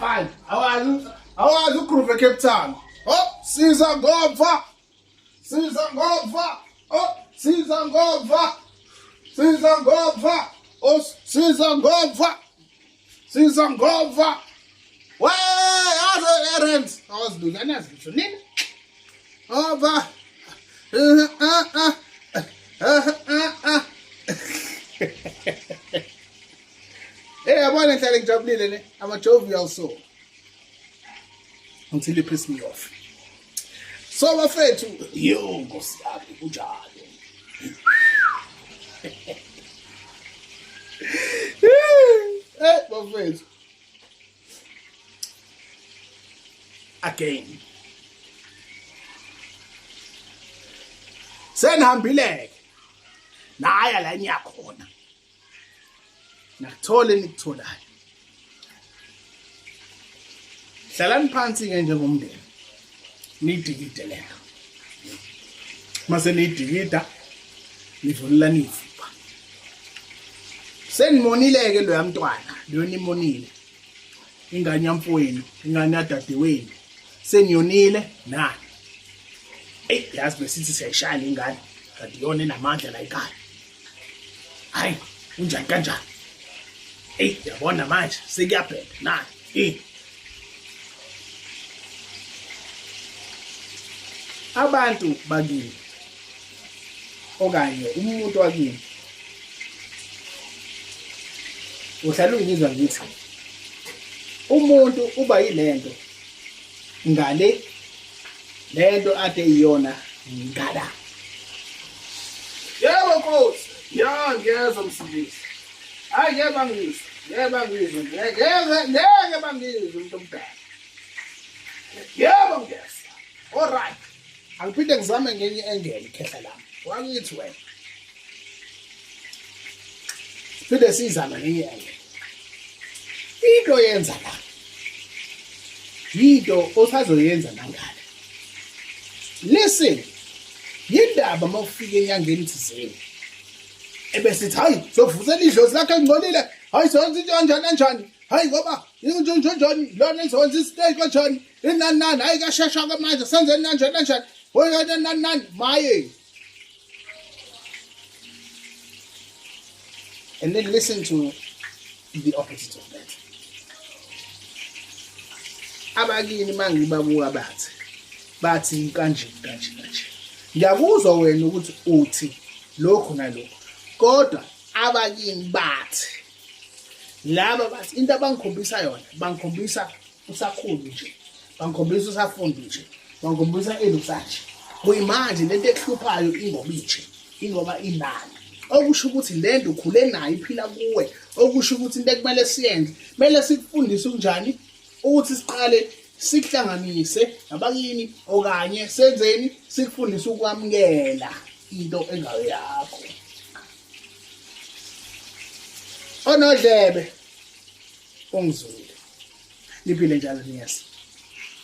Fine. Awazi awazi ugroove eCape Town. Oh, siza ngomva. Siza ngomva. Oh, siza ngomva. Siza ngomva. Oh, siza ngomva. Siza ngomva. We, aze errands. Awazi lutho, anazi lutho nini? Ova. Hey, yabona ngihlale ngijabulile ne. I'm a jovial soul. Until you piss me off. So bafethu, yo nkosi yami kunjalo. Eh bafethu. Again. Senihambile-ke naya la niyakhona nakuthola enikutholayo hlalani phansi-ke njengomndeni niyidikide lento mase niyidikida nivunula niyivuba senimonile-ke loya mntwana leyo nimonile ingane yamfowenu ingane yadadewenu seniyonile nani eyi yazi besithi siyayishaya le ngane kanti iyona enamandla la ekhaya hayi unjani kanjani eyi yabona manje sekuyabheda nani eyi abantu bakini okanye umuntu wakini uhlala ungizwa ngithi umuntu uba yilento ngale lento ade iyona ngala yebo nkosi ya ngiyezwa msindisi hayi ngeke bangizwe ngeke bangizwe ngeke ngeke bangizwe umuntu omdala yebo ngiyezwa all right angiphinde ngizame ngenye engele ikhehla lami wangithi wena siphinde siyizame ngenye engele into yenza la yinto osazoyenza nangale listen yindaba uma ufika enyangeni thizeni ebesithi hayi sokuvusela idlozi lakho elingcolile hayi soyenza into kanjani kanjani hayi ngoba injonjonjoni lona izokwenza isiteji kanjani inani nani hayi kashesha ke manje senzeni kanjani kanjani hoyi nani nani maye and then listen to the opposite of that abakini mangibabuka bathi bathi kanje kanje kanje ngiyakuzwa wena ukuthi uthi lokhu nalokhu kodwa abakini bathi laba bathi into abangikhombisa yona bangikhombisa usakhulu nje bangikhombisa usafundi nje bangikhombisa elusanje kuyimanje lento ekuhluphayo ingoba inje ingoba inani okusho ukuthi le nto ukhule nayo iphila kuwe okusho ukuthi into ekumele siyenze kumele sikufundise kunjani ukuthi siqale sikuhlanganise nabakini okanye senzeni sikufundise ukwamukela into engayo yakho onodlebe ungizwile niphile njalo niyesi.